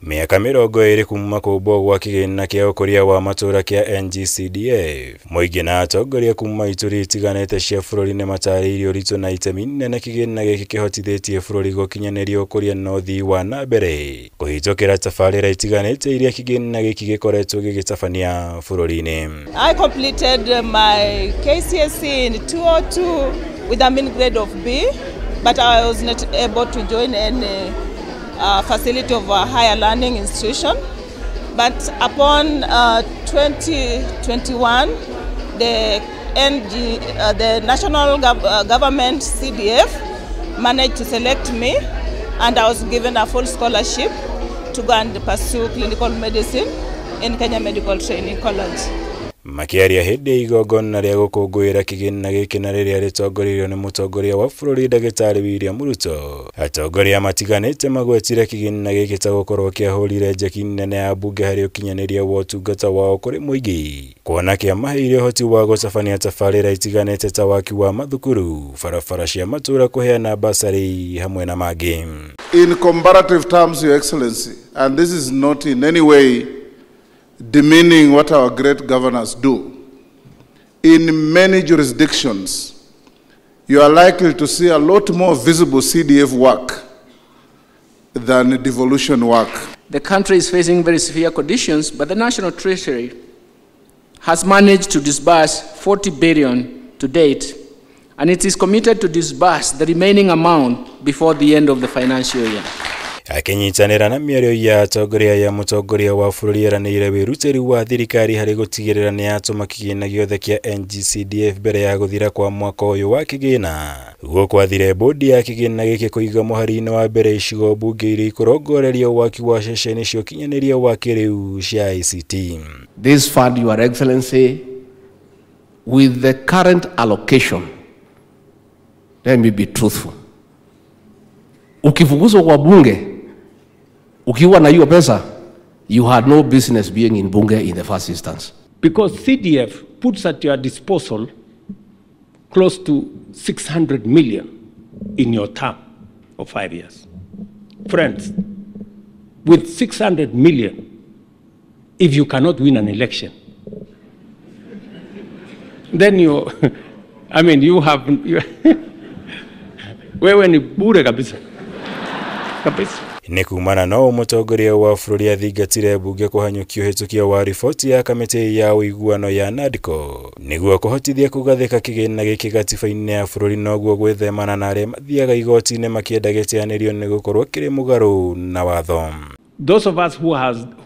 Mĩaka 20 kuma kũmbwo gwa kĩgĩna kĩa ũkũria wa matũũra kĩa NGCDF, mũingĩ na atongoria kuma ituri itiganĩte cia bũrũri nĩmatarĩirie ũritũ na itemi nene kĩgĩna gĩkĩ kĩhotithĩtie bũrũri gũkinyanĩria ũkũria na ũthii wa na mbere kũhĩtũkĩra tabarĩra itiganĩte iria kĩgĩna gĩkĩ gĩkoretwo gĩgĩtabania bũrũri-inĩ. I completed my KCSE in 2002 with a mean grade of B, but I was not able to join any facility of a higher learning institution. But upon 2021, the national government CDF managed to select me, and I was given a full scholarship to go and pursue clinical medicine in Kenya Medical Training College. Makĩaria hĩndĩ ya igongona rĩa gũkũngũĩra kĩgĩna gĩkĩ na rĩrĩa rĩtongoririo nĩ mũtongoria wa bũrũri ndagĩtarĩ William Ruto, atongoria matiganĩte magwetire kĩgĩna gĩkĩ ta gũkorwo kĩahũrire njeki nene ya mbunge harĩ ũkinyanĩria wa ũtungata wao kũrĩ mũingĩ, kuona kĩamaheire ũhoti wa gũtabania tabarĩra itiganĩte ta waki wa mathukuru, barabara cia matũũra, kũheana basarĩ hamwe na mangĩ. In comparative terms, Your Excellency, and this is not in any way demeaning what our great governors do, in many jurisdictions, you are likely to see a lot more visible CDF work than devolution work. The country is facing very severe conditions, but the National Treasury has managed to disburse 40 billion to date, and it is committed to disburse the remaining amount before the end of the financial year. Akinyitanĩra na mĩario ya atongoria ya mũtongoria wa bũrũri eranĩire wĩrutĩri wa thirikari harĩ gũtigĩrĩra nĩ yatũma kĩgĩna gĩothe kĩa NGCDF mbere ya gũthira kwa mwaka ũyũ wa kĩgĩna. Gũkwathire bodi ya kĩgĩna gĩkĩ kũiga mũhari-inĩ wa mbere icigo mbunge iria ikũrongoreria waki wa ceceni cia ũkinyanĩria wa kĩrĩu cia ICT. This fund, Your Excellency, with the current allocation, let me be truthful, ukifukuzwa kwa bunge ukiwa na hiyo pesa, you had no business being in bunge in the first instance. Because CDF puts at your disposal close to 600 million in your term of 5 years. Friends, with 600 million, if you cannot win an election, then you, I mean, you have, wewe ni bure kabisa. Kabisa. Nĩ kumana no mũtongoria wa bũrũri athingatire mbunge kũhanyũkia ũhĩtũkia wa riboti ya kamĩtĩ ya ũiguano ya NADCO nĩguo kũhotithia kũgathĩka kĩgĩna gĩkĩ gatiba-inĩ ya bũrũri, noguo gwĩthemana na arĩa mathiaga igoti-inĩ makĩenda gĩteanĩrio nĩ gũkorwo kĩrĩ mũgarũ na watho. Those of us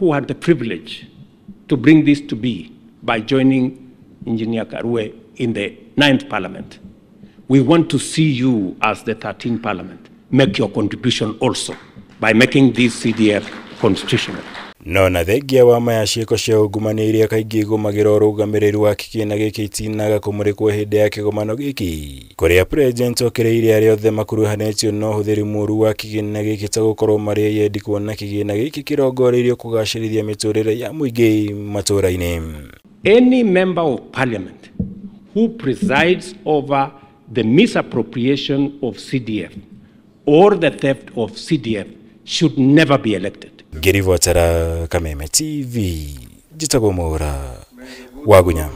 who had the privilege to bring this to be by joining Engineer Karue in the 9th Parliament, we want to see you as the 13th Parliament make your contribution also by making this CDF constitutional. No na thengia wa maya ciĩko cia ungumania iria kaingĩ igũmagĩra ũrũgamĩrĩri wa kĩgĩna gĩkĩ itinaga kũmũrĩkwo hĩndĩ ya kĩgomano gĩkĩ, kũrĩa president okĩrĩire arĩa othe makuruhanĩtio na ũhũthĩri mũũru wa kĩgĩna gĩkĩ ta gũkorwo marĩ eyendi kuona kĩgĩna gĩkĩ kĩrongoreirio kũgacĩrithia mĩtũrĩre ya mũingĩ matũũra-inĩ. Any member of parliament who presides over the misappropriation of CDF or the theft of CDF should never be elected. Ngĩribotera Kameme TV, njĩtagwo Mwaura Wagunya.